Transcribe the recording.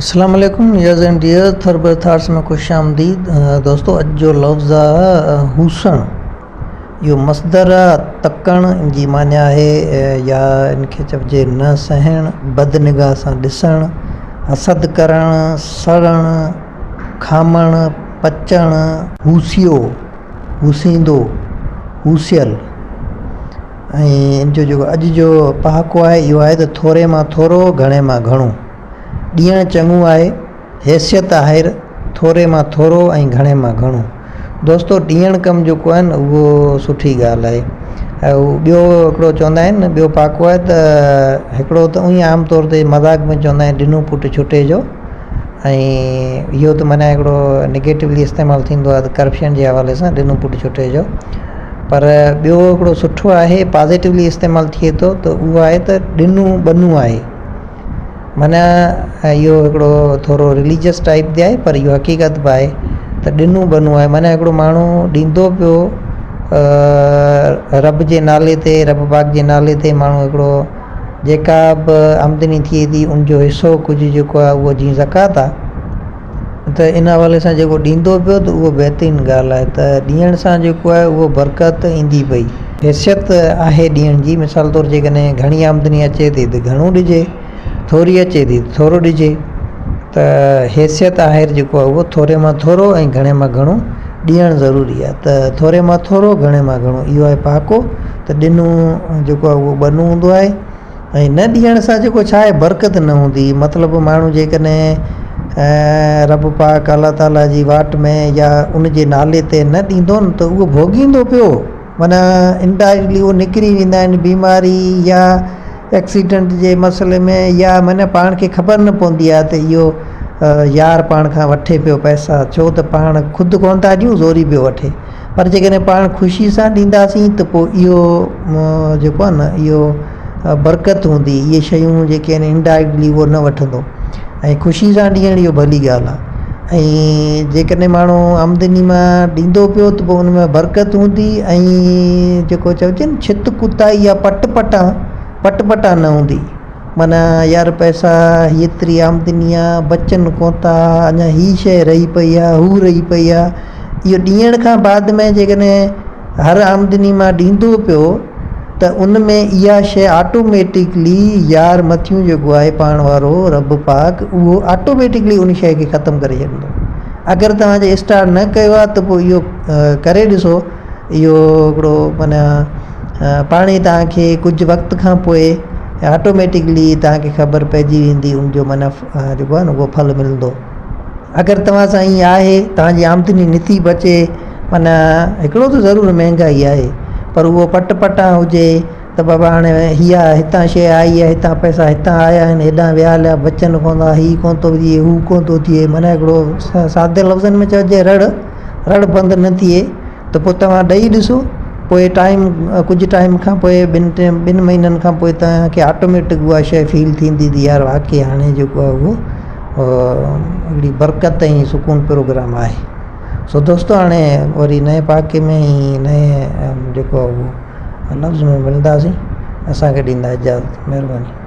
اسلام عليڪم يز and dear Thar بر ٿاٽس ۾ خوش آمديد دوستو اڄ جو لفظ آ هوسڻ اهو مصدر آ تڪڻ ان جي معني آهي يا ان کي چئجي نه سهڻ بد نگاهه سان ڏسڻ حسد ڪرڻ سڙڻ کامڻ پچڻ هوسيو هوسيندو هوسيل ۽ ان جو جيڪو اڄ جو پهاڪو آهي اهو آهي ته ٿوري مان ٿورو گهڻي مان گهڻو. ڏيڻ چڱو آهي، حيثيت آهر ٿوري مان ٿورو ۽ گهڻي مان گهڻو. دوستو ڏيڻ ڪم جيڪو آهي نه اهو سٺي ڳالهه آهي. ۽ ٻيو هڪڙو چوندا آهن نه ٻيو پهاڪو آهي ته هڪڙو ته ائين عام طور تي مذاق ۾ چوندا آهن ڏنو پٽ ڇٽي جو ۽ اهو ته معنيٰ هڪڙو نگيٽولي استعمال ٿيندو آهي ته ڪرپشن جي حوالي سان ڏنو پٽ ڇٽي جو پر ٻيو هڪڙو سٺو آهي پازيٽولي استعمال ٿئي ٿو ته اهو آهي ته ڏنو ٻنو آهي معنيٰ اهو هڪڙو ٿورو رليجس ٽائپ تي آهي پر اهو حقيقت به آهي ته ڏنو ٻنو آهي معنيٰ هڪڙو ماڻهو ڏيندو پيو رب جي نالي تي رب پاڪ جي نالي تي ماڻهو هڪڙو جيڪا به آمدني ٿئي ٿي ان جو حصو ڪجهه جيڪو آهي اهو جيئن زڪوات آهي ته ان حوالي سان جيڪو ڏيندو پيو ته اهو بهترين ڳالهه آهي ته ڏيڻ سان جيڪو آهي اهو برڪت ايندي پئي. حيثيت آهي ڏيڻ جي مثال طور جيڪڏهن گهڻي آمدني اچي ٿي ته گهڻو ڏجي ٿوري اچي ٿي ته ٿورو ڏجي ته حيثيت آهر جيڪو آهي اهو ٿوري مان ٿورو ۽ گهڻي مان گهڻو ڏيڻ ضروري آهي ته ٿوري مان ٿورو گهڻي مان گهڻو اهو آهي پهاڪو ته ڏنو جيڪو آهي اهو ٻنو هوندو آهي ۽ نه ڏيڻ سان جيڪو ڇا آهي برڪت نه هوندي مطلب ماڻهو جيڪڏهن رب پاڪ الله تعاليٰ جي واٽ ۾ يا ان جي نالي تي نه ڏيندو نه ته اهو ڀوڳيندو پيو معنيٰ انڊائريڪٽلي اهو نڪري ويندا آهن بيماري يا ايڪسيڊنٽ جي مسئلي ۾ يا معنيٰ پاڻ کي خبر نه پوندي آهي ته اهو يار پاڻ کان وٺي پيو پئسا ڇو ته پاڻ خود ڪونه ٿا ڏيون زوري پيو وٺي پر جيڪڏهن پاڻ خوشي سان ڏينداسين ته پوء اهو جيڪو آهي نه اهو برڪت هوندي اهي شيون جيڪي آهن انڊائريڪٽلي اهو نه وٺندو ۽ خوشي سان ڏيڻ اهو ڀلي ڳالهه آهي ۽ جيڪڏهن ماڻهو آمدني مان ڏيندو پيو ته پوء ان ۾ برڪت هوندي ۽ جيڪو چئجي نه ڇت ڪتائي يا پٽ پٽان پٽ پٽان نه هوندي معنيٰ يار پئسا هيتري آمدني آ بچن ڪونه ٿا اڃا هي شيء رهي پئي آ هو رهي پئي آ اهو ڏيڻ کان بعد ۾ جيڪڏهن هر آمدني مان ڏيندو پيو ته ان ۾ اها شيء آٽوميٽڪلي يار مٿيون جيڪو آهي پاڻ وارو رب پاڪ اهو آٽوميٽڪلي ان شيء کي ختم ڪري ڇڏيندو اگر توهان جي اسٽارٽ نه ڪيو آهي ته پوء اهو ڪري ڏسو اهو هڪڙو معنيٰ پاڻ ئي توهان کي ڪجهه وقت کان پوء آٽوميٽڪلي توهان کي خبر پئجي ويندي ان جو معنيٰ جيڪو آهي نه اهو ڦل ملندو اگر توهان سان ائين آهي توهان جي آمدني نٿي بچي معنيٰ هڪڙو ته ضرور مهنگائي آهي پر اهو پٽ پٽان هجي ته بابا هاڻي هيء هتان شيء آئي آهي هتان پئسا هتان آيا آهن هيڏانهن ويا هليا بچن ڪونه ٿا هي ڪونه ٿو ٿئي هو ڪونه ٿو ٿئي معنيٰ هڪڙو سادي لفظن ۾ چئجي رڙ رڙ بند نه ٿئي ته پوء توهان ڏئي ڏسو پوء ٽائيم ڪجهه ٽائيم کان پوء ٻن ٽن ٻن مهينن کان پوء توهان کي آٽوميٽڪ اها شيء فيل ٿيندي ته يار واقعي هاڻي جيڪو آهي اهو هڪڙي برڪت ۽ سڪون پروگرام آهي سو دوستو هاڻي وري نئين پهاڪي ۾ ۽ نئين جيڪو آهي اهو لفظ ۾ ملنداسين اسان کي ڏيندا اجازت مهرباني.